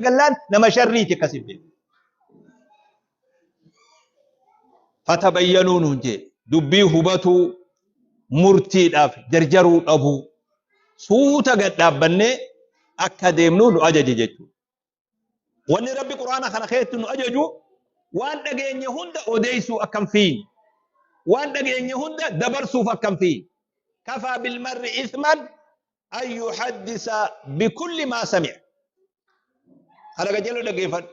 eegallaan nama sharriiti akkasiin beeku. Fatabayyanuu nuun jee dubbii hubatuu murtiidhaaf jarjaruu dhabuu suuta gad dhaabbannee akka deemnu nu ajaje jechuudha. Wanni Rabbi Qur'aana kana keessatti nu ajaju waan dhageenye hunda odeessuu akka hin fiine. Waan dhageenye hunda dabarsuuf akka hin fiine. Kafaa bilmarri isman an yuhaddisa bikulli maa sami'a. Kana qajeeloo dhaggeeffadhu.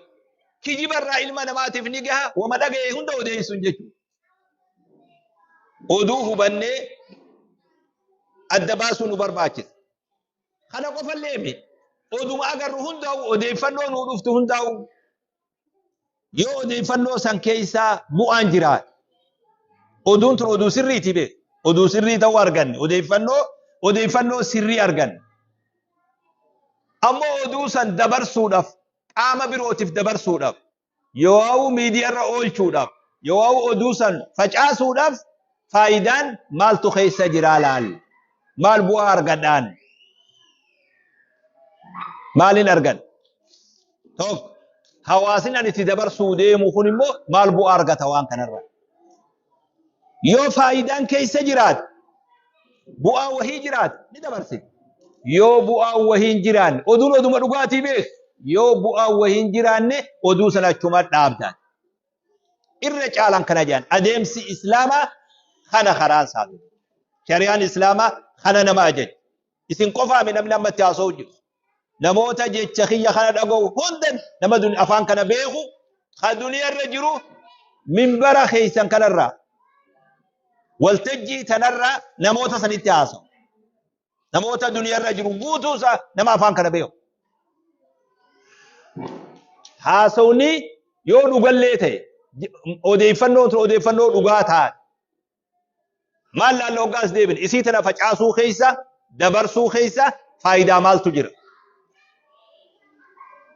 Kijiba irraa ilma namaatiif ni gaha wama dhagaye hunda odeessuun jechuudha. Oduu hubannee adda baasuu nu barbaachisa. Kana qofallee miti. Oduma agarru hundaa'u odeeffannoo nuu dhuftu hundaa'u yoo odeeffannoo san keessaa bu'aan jiraate oduun tun oduu sirriiti bee oduu sirrii ta'uu arganne odeeffannoo odeeffannoo sirrii arganne ammoo oduu san dabarsuudhaaf qaama birootiif dabarsuudhaaf yoo'aa'uu miidiyaarra oolchuudhaaf yoo'aa'uu oduu san facaasuudhaaf faayidaan maaltu keessa jiraa laal maal bu'aa argadhaan maalin argan tokko hawaasni ani itti dabarsuu deemu kun immoo maal bu'aa argata waan kanarra Yoo faayidaan keessa jiraate, bu'aa wahii jiraate ni dabarsina. Yoo bu'aan wahii hin jiraanne, oduun oduma dhugaatii beek. Yoo bu'aan wahii hin jiraanne oduu sana achuma dhaabdaan. Irra caalaan kana jedhan adeemsi Islaamaa kana karaan isaa. Shari'aan Islaamaa kana nama ajaja. Isin qofaami namni amma itti haasa'u jiru. Namoota jecha kiyya kana dhaga'u hunda nama afaan kana beeku ka duniya irra jiru minbara keessan kanarraa waltajjii tanarraa namoota sanitti haasa'u. Namoota duniya irra jiru guutuu isaa nama afaan kana beeku. Haasawni yoo dhugallee ta'e odeeffannoon tun odeeffannoo dhugaa taate Maal laalla hoggaas deebine isii tana facaasuu keessa dabarsuu keessa faayidaa maaltu jira?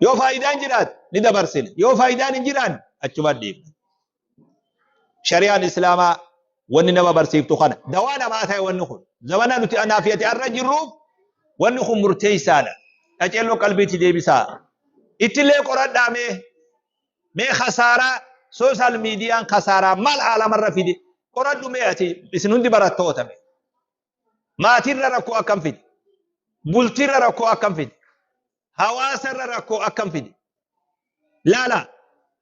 Yoo faayidaan jiraate ni dabarsina. Yoo faayidaan hin jiraanne achuma dhiifna. Shari'aan Islaamaa wanni nama barsiiftu kana. Dawaa namaa ta'e wanni kun. Zamana nuti anaa fi ati arra jirruuf wanni kun murteessaadha. Qaceelloo qalbiitti deebisaa. Ittillee qoradhaa mee Mee khasaaraa social miidiyaan khasaaraa maal aalamarra fide qoradhu mee ati isin hundi barattoota mee. Maatirra rakkoo akkam fide? Bultirra rakkoo akkam fide? Hawaasarra rakkoo akkam fide? Laala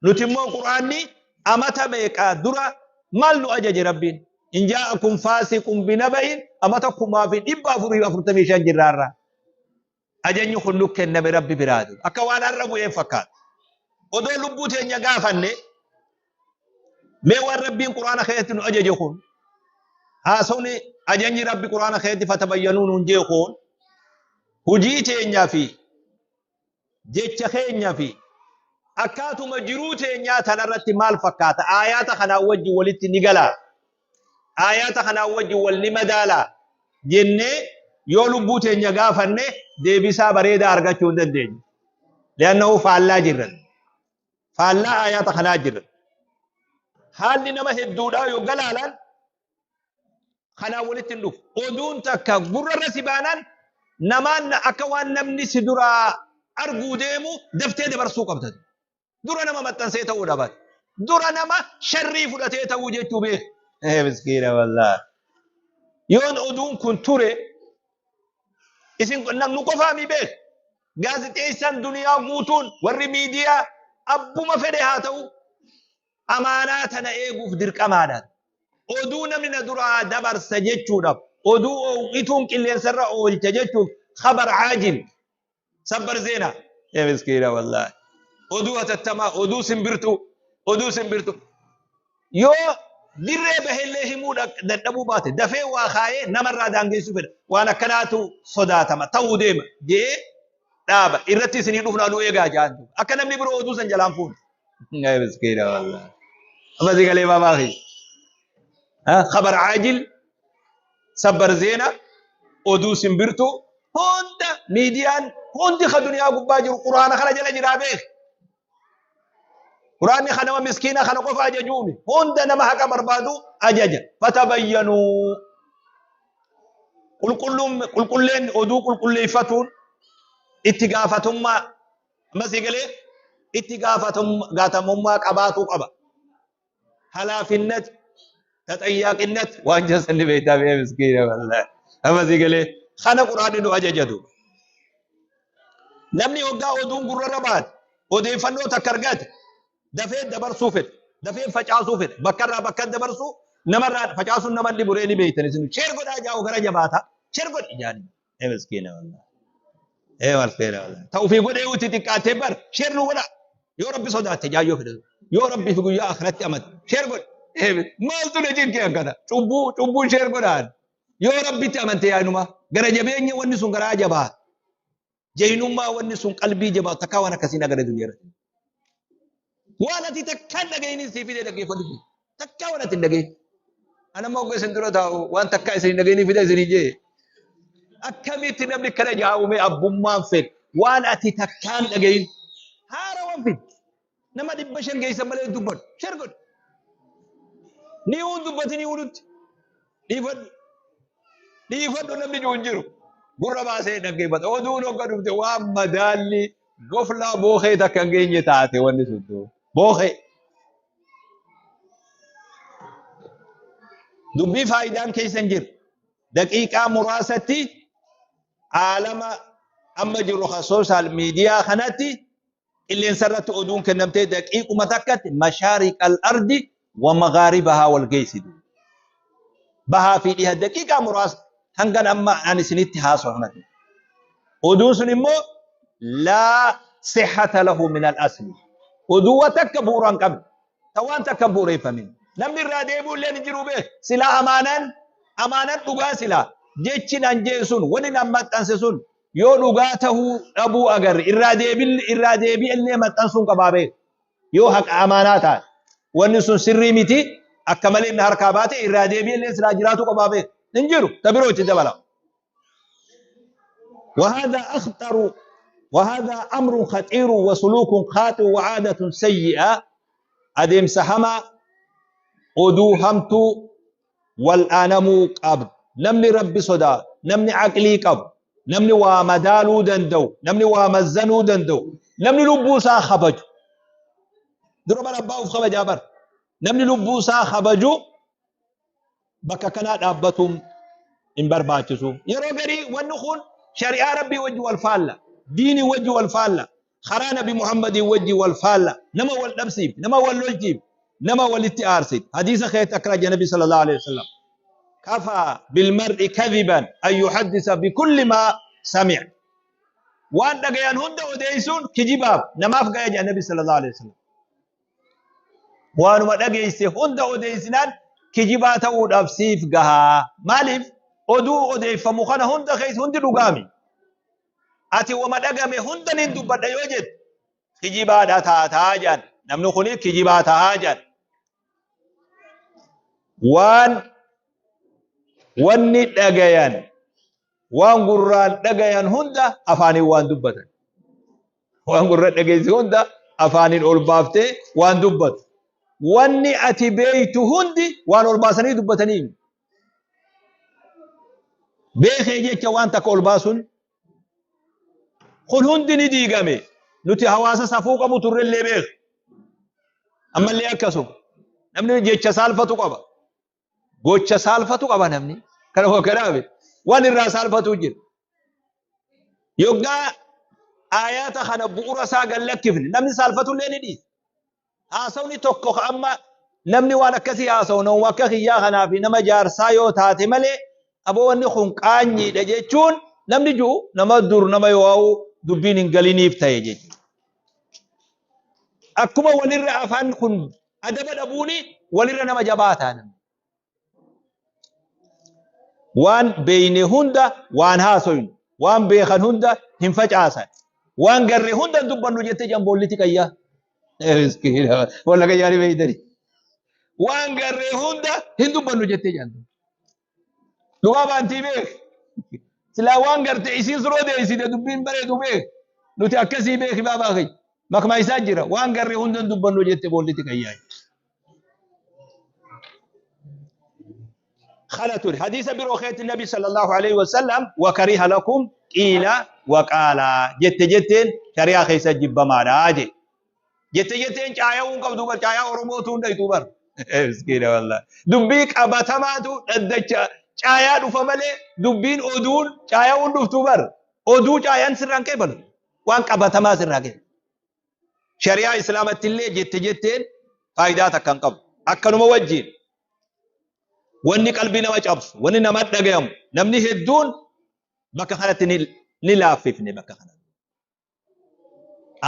nuti immoo quraanni amata meeqa dura maal nu ajaje rabbiin? In jaa'akum faasiqun binaba'in amata 1445 jirraarraa. Ajajni kun nu kenname Rabbi biraa dura. Akka waan har'a bu'een fakkaata. Odoo lubbuu teenya gaafanne mee waan Rabbiin Qur'aana keessatti nu ajaje kun haasawni ajajni Rabbi Qur'aana keessatti fatabayyanuu nuun jee kun hujii teenyaa fi jecha keenya fi akkaatuma jiruu teenyaa tanarratti maal fakkaata? Aayaata kanaan wajjin walitti ni galaa? Aayaata kanaan wajjin wal ni madaalaa? Jennee yoo lubbuu teenya gaafanne deebisaa bareedaa argachuu hin dandeenyu. Li'annahu faallaa jirra. Faallaa aayaata kanaa jirra. Haalli nama hedduudhaa yoo galaalan kanaan walitti hin dhufu. Oduun takka gurrarra si baanaan namaan akka waan namni si duraa arguu deemu daftee dabarsuu qabda. Dura nama maxxansee ta'uu dhaban. Dura nama sharrii fudhatee ta'uu jechuu beek. Ee miskiina wallaahi. Yoon oduun kun ture isin nu qofaa mi beek. Gaazixeessaan duniyaa guutuun warri miidiyaa abbuma fedhe haa ta'u amaanaa tana eeguuf dirqamaadha. Oduu namni na duraa dabarsa jechuudhaaf oduu oowwituun qilleensarra oolcha jechuuf khabar caajil Sabbar zeenaa. Ee miskiina wallaahi. Oduu hatattamaa, oduu simbirtuu, oduu simbirtuu. Yoo dirree bahellee himuu dadhabuu baate dafee waa kaayee namarraa daangeessuu fedha. Waan akkanaatu sodaatama ta'uu deema jee dhaaba irratti isinii dhufnaa nu eegaa jaan. Akka namni biroo oduu san jalaan fuune. Ee miskiina wallaahi. Amma si galee baabaa kiyya. Khabar caajil sabbar zeena oduu simbirtuu hunda miidiyaan hundi ka duniyaa gubbaa jiru quraana kana jala jiraa beek quraanni ka nama miskiina kana qofa ajajuumi hunda nama haqa barbaadu ajaja fatabayyanuu qulqulluun qulqulleen oduu qulqulleeffatuun itti gaafatummaa Amma sii galee itti gaafatamummaa qabaatuu qaba. Halaafinnat, taxayyaaqinnat waan jesan ni beektaa bee miskiina wallahi. Amma sii galee kana quraanni nu ajaja duuba. Namni hoggaa oduun gurrarra baate odeeffannoo takka argate dafee dabarsuu fedha. Dafee facaasuu fedha. Bakka irraa bakka dabarsuu namarraa facaasuun nama dhibu ree ni beektan isin. Sheer godhaa jaa'u gara jabaata. Sheer godhi jaani. Ee miskiina wallahi. Ee miskiina wallahi. Ta ofii godhee uti xiqqaattee bar sheer nu godhaa. Yoo rabbi sodaatte jaayyoo fedha. Yoo rabbi fi guyyaa akhiratti amante sheer godhi. Ee maaltu na cinqee akkana. Cubbuu cubbuu sheer godhaan. Yoo rabbitti amante yaanuma gara jabeenya wanni sun garaa jabaa. Jaynummaa wanni sun qalbii jabaa takkaa waan akkasii nagara duniyaa irratti. Waan ati takkaan dhaga'iniin sii fidee dhaggeeffadhu. Takkaa waan ati hin dhaga'in. Ana immoo ogga isin dura taa'u waan takkaa isin hin dhaga'inii fida isin hin jee. Akkamitti namni kana jaa'ume abbummaan fedhe waan ati takkaan dhaga'in haara waan fide. Nama 500 geessan malee hin dubbadhu. Share godhi. Ni uun dubbati ni uunutti. Dhiifadhu. Dhiifadhu namni jiru hin jiru. Gurra baasee dhaggeeffata. Oduun hogga dhufte waan madaalli goflaa bookhee takka hin geenye taate wanni sun. Bookhee. Dubbii faayidaan keessa hin jiru. Daqiiqaa muraasatti aalama amma jiru kan sooshaal miidiyaa kanatti qilleensa irratti oduun kennamtee daqiiquma takkatti mashaariqal ardi wa maghaaribahaa wal geessitu. Bahaa fi dhiha daqiiqaa muraasa hangan amma ani isinitti haasa'u kanatti. Oduun sun immoo laa sihhata lahu min al asli. Oduu wa takka bu'uura hin qabne. Ta waan takka hin bu'uureeffamin. Namni irraa deebi'u illee hin jiru beek. Silaa amaanaan amaanaan dhugaa silaa jechi nan jee sun wani nan maxxanse sun yoo dhugaa tahuu dhabuu agarre irraa deebiin irraa deebi'ellee maxxansuun qabaa beek. Yoo haqa amaanaa taate wanni sun sirrii miti akka malee inni harkaa baate irraa deebi'ellee silaa jiraatu qabaa beek. Hin jiru ta biroo itti dabala. وهذا أخطر وهذا أمر خطير وسلوك خاطئ وعادة سيئة أديم سهما oduu hamtuu wal'aanamuu qabdu. Namni rabbi sodaatu, namni aqlii qabu, namni waa madaaluu danda'u, namni waa mazzanuu danda'u, namni lubbuu isaa kabaju. Dura bara abbaa uf kabajaa bara. Namni lubbuu isaa kabaju bakka kanaa dhaabbatuun hin barbaachisu. Yeroo garii wanni kun shari'aa rabbii wajji wal faalla, diinii wajji wal faalla, karaa nabi Muhammadii wajji wal faalla, nama wal dhabsiif, nama wal lolchiif, nama walitti aarsit. Hadiisa keessatti akkana jedha Nabi sallallahu alaihi wasallam. Kafaa bilmar'i kadhiban an yuhaddisa bikulli maa sami'a. Waan dhagayan hunda odeessuun kijibaaf namaaf gaya jedha Nabi sallallahu alaihi wasallam. Waanuma dhageesse hunda odeessinaan kijibaa ta'uudhaaf siif gahaa. Maaliif oduu odeeffamu kana hunda keessa hundi dhugaami. Ati wama dhagame hunda nin dubbadha yoo jette kijibaadha taataa jedhan. Namni kuni kijibaa tahaa jedhan. Waan wanni dhagayan waan gurraan dhagayan hunda afaaniin waan dubbatan. Waan gurra dhageessi hunda afaaniin ol baaftee waan dubbatu. Wanni ati beektu hundi waan ol baasanii dubbatanii. Beekee jecha waan takka ol baasuun kun hundi ni diigame. Nuti hawaasa safuu qabu turrellee beeku. Ammallee akkasuma. Namni jecha saalfatu qaba. Gocha saalfatu qaba namni. Kana kanaaf waan irraa saalfatu jira. Yoggaa aayaata kana bu'uura isaa gad lakkifne namni saalfatu illee ni dhiisa. Haasawni tokko ka amma namni waan akkasii haasawu nama akka kiyyaa kanaa fi nama jaarsaa yoo taate malee aboo wanni kun qaanyiidha jechuun namni jiru nama dur nama yoo dubbiin hin galiniif ta'e jechuudha. Akkuma walirra afaan kun adaba dhabuuni walirra nama jabaataa namni. Waan beeyne hunda waan haasoynu, waan beekan hunda hin facaasan, waan garre hunda hin dubbannu jettee jamboollitti qayyaa. Walla qayyaa ni beeytani. Waan garre hunda hin dubbannu jettee jantu. Dhugaa baantii beek. Silaa waan garte isiin sun odeessite dubbiin bareedu beek. Nuti akkasii beeki baabaa keenya. Makmaa isaa jira. Waan garre hunda hin dubbannu jette boolliti qayyaa. Kana ture. Hadiisa biroo keetti Nabi sallallahu alaihi wasallam wakariha lakum qiila waqaala jette jetteen shari'aa keessa jibbamaadha jee. Jette jetteen caaya'uu hin qabdu bar, caayaa Oromootu hin dhaytu bar. Miskiina wallahi. Dubbii qabatamaatu dhaddacha caayaa dhufa malee dubbiin oduun caaya'uu hin dhuftu bar. Oduu caayaan sirraan qeebalu. Waan qabatamaa sirraa qeebalu. Shari'aa Islaamatti illee jette jetteen faayidaa takka hin qabu. Akkanuma wajjin wanni qalbii nama cabsu, wanni nama dhagayamu, namni hedduun bakka kanatti ni laaffifne bakka kanatti.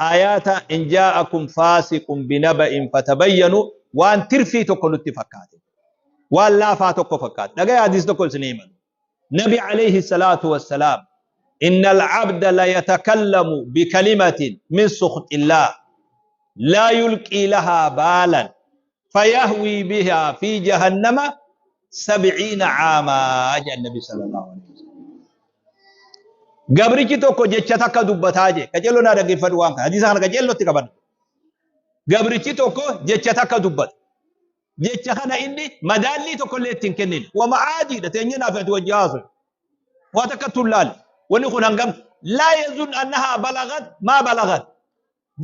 Aayaata in jaa'akum faasiqun binaba'in fatabayyanu waan tirfii tokko nutti fakkaate. Waan laafaa tokko fakkaate. Dhagaya hadiis tokko isin himan. Nabi alayhi salaatu wassalaam innal abda la yatakallamu bikalimatin min sukhtillah laa yulqii lahaa baalan fayahwii bihaa fi jahannama sabciina caamaa jedhan Nabi sallallahu alaihi wasallam. Gabrichi tokko jecha takka dubbataa jee. Qajeelloo naa dhaggeeffadhu waan kana. Hadiisa kana qajeellootti qabadhu. Gabrichi tokko jecha takka dubbata. Jecha kana inni madaallii tokko illee ittiin kennin. Wama aadiidha teenyee naaf ati wajji haasoy. Waa takka tullaale. Wanni kun hangam laa yazun annahaa balagat maa balagat.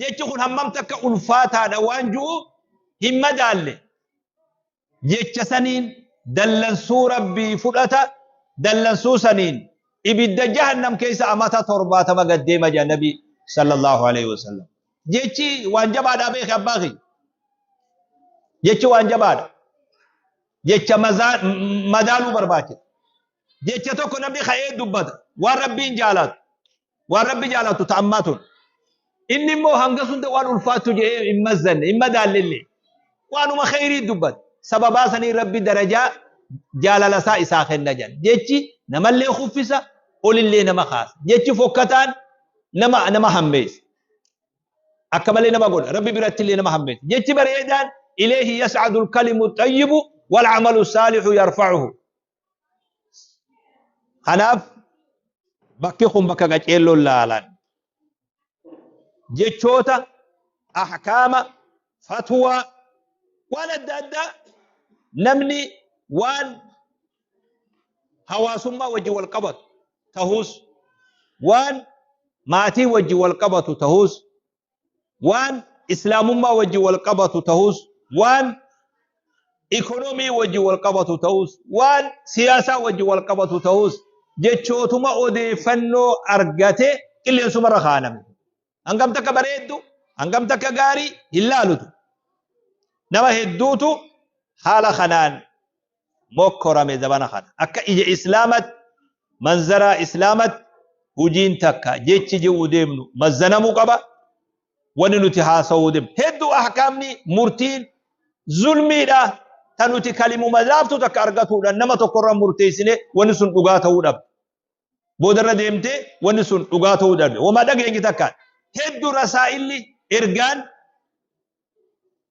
Jechi kun hammam takka ulfaataadha waan ju'u hin madaalle. Jecha saniin dallansuu Rabbii fudhata, dallansuu saniin ibidda jahannam keessa amata 70 gad deema jedha Nabi sallallahu alaihi wasallam. Jechi waan jabaadhaa beeki abbaa kiyya. Jechi waan jabaadha. Jecha madaaluu barbaachisa. Jecha tokko namni ka'ee dubbata waan Rabbiin jaalatu. Waan Rabbi jaalatu ta ammaa tun. Inni immoo hanga sunda waan ulfaattu jedhee hin mazzanne, hin madaallellee. Waanuma kheyrii dubbate. Sababaa sanii Rabbi darajaa jaalala isaa isaa kenna jedhan. Jechi namallee kuffisa, olillee nama kaasa. Jechi fokkataan nama nama hammeessa. Akka malee nama godha. Rabbi biratti illee nama hammeessa. Jechi bareedaan ilayhi yas'adul kalimu xayyibu wal amalu saalihu yarfa'uhu. Kanaaf bakki kun bakka qaceelloon laalan. Jechoota, ahkaama, fatwaa, waan adda addaa namni waan hawaasummaa wajjin wal qabatu tahus, waan maatii wajjin wal qabatu tahus, waan islaamummaa wajjin wal qabatu ta'us, waan ikonomii wajjin wal qabatu ta'us, waan siyaasaa wajjin wal qabatu ta'us, jechootuma odeeffannoo argate qilleensumarra kaa'aname. Hangam takka bareeddu, hangam takka gaarii hin laalutu. Nama hedduutu haala kanaan mokkorame zabana kana. Akka ija islaamatti, manzaraa islaamatti hujiin takka jechi ji'uu deemnu mazzanamuu qaba. Wanni nuti haasawuu deemnu hedduu ahkaamni murtiin zulmiidha. Ta nuti kalimuma laaftuu takka argatuudhaan nama tokkorra murteessine wanni sun dhugaa ta'uu dhabde. Boodarra deemtee wanni sun dhugaa ta'uu dhabde. Wamaa dhageenye takkaan. Hedduu rasaa'illi ergaan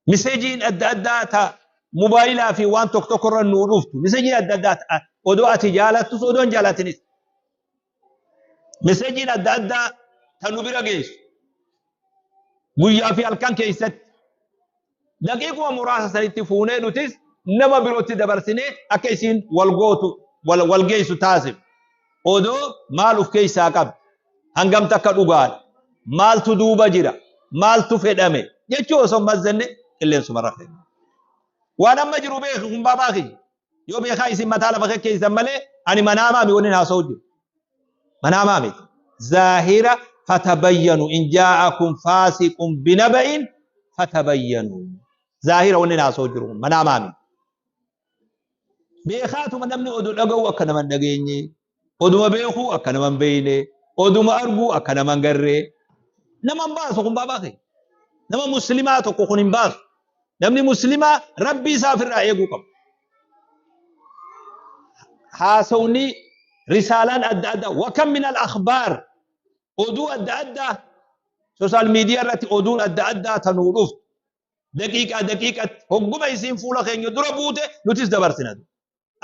Miseejiin adda addaa ta mobaayilaa fi waan tokko tokko irra nuu dhuftu. Miseejiin adda addaa ta odoo ati jaalattus odoo hin jaalatinis. Miseejiin adda addaa ta nu bira geessu. Guyyaa fi halkan keessatti daqiiquma muraasa sanitti fuunee nutis nama birootti dabarsinee akka isiin wal gootu wal geessu taasifna. Odoo maal of keessaa qabdi? Hangam takka dhugaadha? Maaltu duuba jira? Maaltu fedhame? Jechuu osoo hin mazzanne qilleensuma irra feena. Waan amma jiru beeki kun baabaa kiyya. Yoo beekaa isin mataa lafa kekkeessan malee ani manaamaa mi wanni haasa'u jiru. Manaamaa miti. Zaahira fatabayyanu in jaa'akum faasiqun binaba'in fatabayyanu. Zaahira wanni haasa'u jiru kun manaamaa miti. Beekaatuma namni oduu dhaga'u akka nama hin dhageenye, oduma beekuu akka nama hin beekne, oduma arguu akka nama hin garree. Nama hin baasu kun baabaa kee. Nama muslimaa tokko kun hin baasu. Namni muslimaa rabbii isaa ofirraa eeguu qaba. Haasawni risaalaan adda addaa wakam min al akhbaar oduu adda addaa sooshaal miidiyaa irratti oduun adda addaa tanuu dhuftu daqiiqaa daqiiqatti hogguma isiin fuula keenya dura buute nutis dabarsina.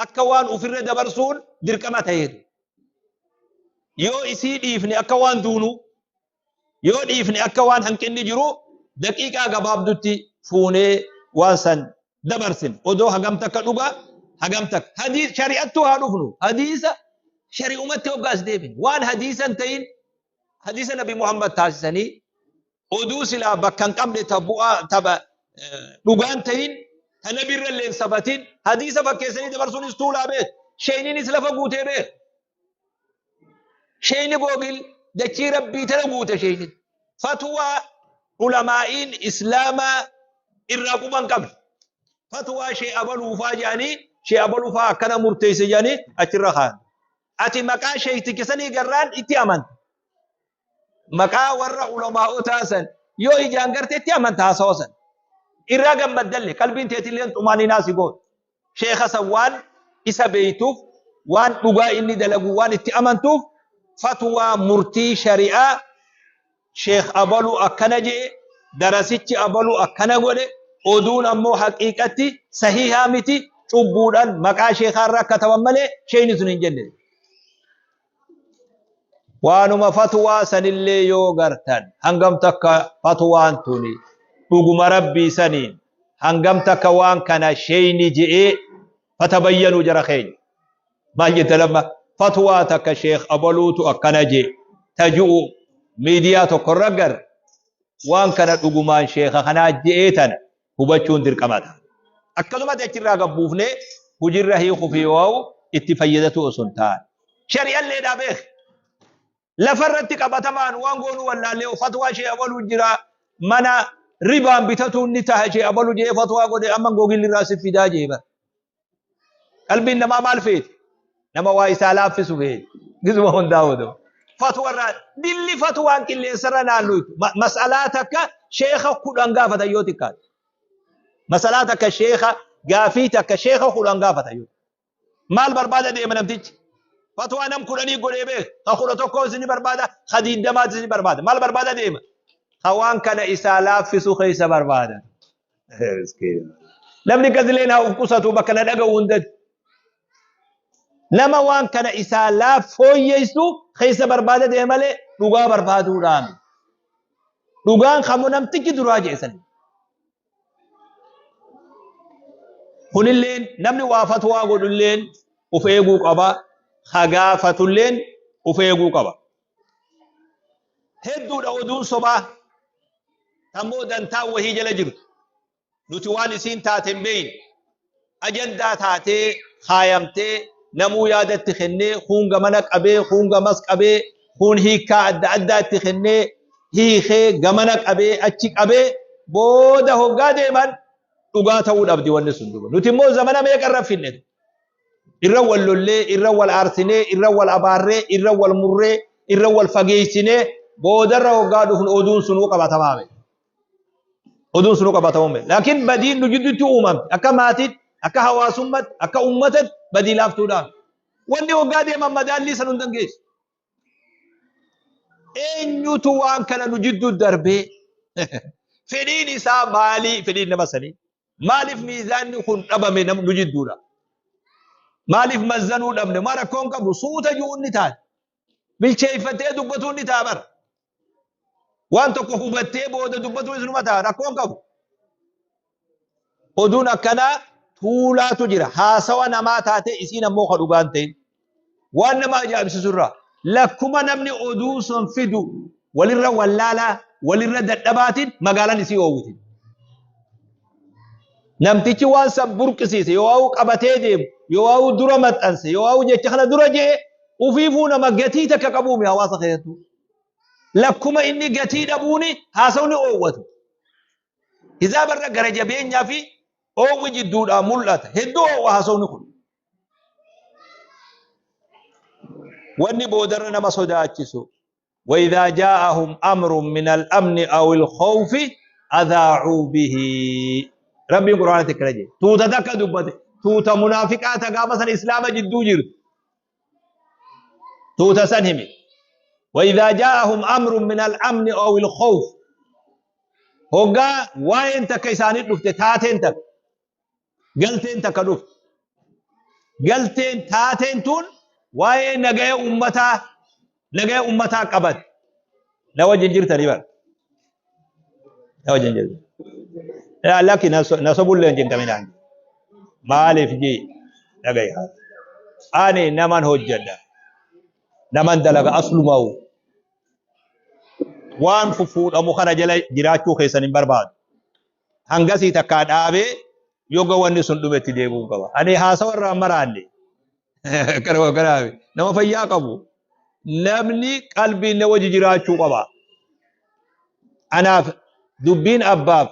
Akka waan ofirra dabarsuun dirqama ta'eetu. Yoo isii dhiifne akka waan duunu, yoo dhiifne akka waan hanqinni jiru daqiiqaa gabaabdutti fuunee waan san dabarsina. Odoo hagam takka dhugaa hagam takka. Hadiis shari'attuu haa dhufnu. Hadiisa shari'umatti hoggaas deebine. Waan hadiisa hin ta'in Hadiisa Nabi Muhammad taasisanii oduu silaa bakka hin qabne ta bu'aa ta dhugaan tahin ta nabi irra illee hin sabatin hadiisa fakkeessanii dabarsuunis tuulaa beek. Sheeyniinis lafa guutee beek. Sheeyni googil dachii rabbii tana guute sheeyni. Fatwaa ulamaa'iin islaamaa irraa quba hin qabne. Fatwaa shee abaluufaa jedhanii shee abaluufaa akkana murteesse jedhanii achirra kaayan. Ati maqaa sheeyticha sanii garraan itti amanta. Maqaa warra ulamaa'otaa san yoo ijaan garte itti amanta haasawa san. Irraa gammaddalle qalbiin teetilleen xumaaninaa si gootu. Sheekha san waan isa beeytuuf waan dhugaa inni dalagu waan itti amantuuf fatwaa murtii shari'aa sheekh abalu akkana je'e darasichi abalu akkana godhe oduun ammoo haqiiqatti sahiihaa miti cubbuudhaan maqaa sheekaa irra kataban malee sheeyni sun hin jenne. Waanuma fatwaa sanillee yoo gartan hangam takka fatwaan tuni dhuguma rabbii saniin hangam takka waan kana sheeyni je'ee fatabayyanuu jara keenya. Maal jette lamma fatwaa takka sheekh abaluutu akkana jee taju'u miidiyaa tokkorra gar waan kana dhugumaan sheekha kanaa je'ee tana hubachuun dirqama ta'a. Akkasumatti achirraa gabbuufnee hujirra hiikuu fi yoo itti fayyadatu osoo hin taane. Shari'alleedhaa beek. Lafarratti qabatamaan waan goonuu wallaallee fatwaa shee abaluu jira mana ribaan bitatuun ni taha shee abaluu jee fatwaa godhe amma googilli irraa si fidaa jee bara. Qalbiin namaa maal feeti? Nama waa isaa laaffisu feeti. Gisuma hundaa odoo. Fatwarraa dilli fatwaan qilleensarra naannoytu. Mas'alaa takka sheekha 10 gaafatan yoo xiqqaate. Mas'alaa takka sheekha gaafii takka sheekha 10 gaafatan yoo. Maal barbaada deema namtichi? Fatwaa nam kudhanii godhee beeka. Ka 11 isin barbaada, ka 20 isin barbaada. Maal barbaada deema? Ka waan kana isaa laaffisu keessa barbaada. Namni gazileen haa of qusatu bakka na dhaga'u hundatti. Nama waan kana isaa laaf fooyyessu keessa barbaada deema malee dhugaa barbaaduudhaan. Dhugaan kamu namtichi duraa jeessan. Kunilleen namni waa fatwaa godhulleen of eeguu qaba. Ka gaafatulleen of eeguu qaba. Hedduudha oduun sobaa tammoo dantaa wahii jala jirtu. Nuti waan isiin taate hin beeyne. Ajandaa taatee kaayamtee namuu yaadatti kennee kuun gamana qabee kuun gamas qabee kuun hiikkaa adda addaa itti kennee hiikee gamana qabee achi qabee booda hoggaa deeman dhugaa ta'uu dhabdi wanni sun duba. Nuti immoo zamana meeqa irra finne irra wal lollee irra wal aarsinee irra wal abaarree irra wal murree irra wal fageessinee boodarra hoggaa dhufnu oduun sunuu qabatamaa miti. Oduun sunuu qabatamuu miti. Laakiin badiin nu jidduutti uumamte akka maatiitti akka hawaasummaatti akka uummatatti badii laaftuudhaan wanni hoggaa deeman madaallii san hundan geessu. Eenyutu waan kana nu jidduu darbee fedhiin isaa maalii fedhiin nama sanii maaliif miizaanni kun dhabame nu jidduudha maaliif mazzanuu dhabne maa rakkoon qabu suuta ju'uun ni taate bilcheeffattee dubbatuun ni ta'a bara waan tokko hubattee booda dubbatuun isinuma ta'a rakkoon qabu Oduun akkanaa tuulaatu jira. Haasawa namaa taatee isiin ammoo ka dhugaan ta'in. Waan nama ajaa'ibsiisu irraa lakkuma namni oduu sun fidu walirra wallaalaa walirra dadhabaatiin magaalaan isii oowwiti. Namtichi waan san burqisiise yoo waa'u qabatee deemu yoo waa'u dura maxxanse yoo waa'u jecha kana dura je'e ufiifuu nama gatii takka qabuumi hawaasa keessattuu. Lakkuma inni gatii dhabuuni haasawni oowwatu. Hizaaba irra gara jabeenyaa fi oowwi jidduudhaa mul'ata. Hedduu oowwa haasawni kun. Wanni boodarra nama sodaachisu وإذا جاءهم أمر من الأمن أو الخوف أذاعوا به ربي قرآن تكرجي توتا تكا دبته توتا منافقات قامة الإسلام جدو جرت توتا سنهمي وإذا جاءهم أمر من الأمن أو الخوف Hoggaa waa'een takka isaanii dhufte taateen takka galteen takka dhufte galteen taateen tun waa'ee nagaya ummataa nagaya ummataa qabate na wajjin jirtanii bara na wajjin jirtan lakki na sobullee hin cinqaminaa maaliif jii dhagaya ani naman hojjedha naman dalaga aslumaa'u. Waan fuffuudhamu kana jala jiraachuu keessan hin barbaadu. Hangasii takkaa dhaabee yoga wanni sun dhume itti deebi'uu qaba. Ani haasawa irraa maraanne. Kana kanaaf nama fayyaa qabu. Namni qalbiin na wajji jiraachuu qaba. Anaaf dubbiin abbaaf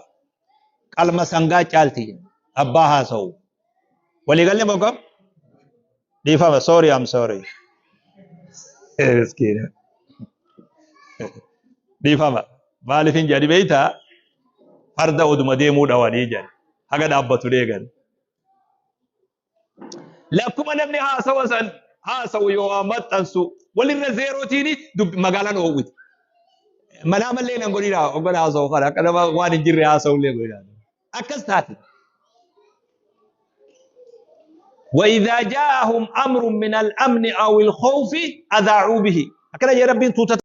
qalma sangaa caalti abbaa haasa'u. Waliigalle moo kam? Dhiifama, sorry, I'm sorry. Miskiina. Dhiifama. Maaliif hin jedhani beektaa? Farda oduma deemuu dhawanii jedhan. Haga dhaabbatu deegan. Lakkuma namni haasawa san haasawu yoo waa maxxansu walirra zeerootiin magaalaan oowwiti. Manaa mallee nan godhina hoggana haasawu kana akka nama waan hin jirre haasawu illee godhina. Akkas taate. وإذا جاءهم أمر من الأمن أو الخوف أذاعوا به. أكلا يا ربي توتا.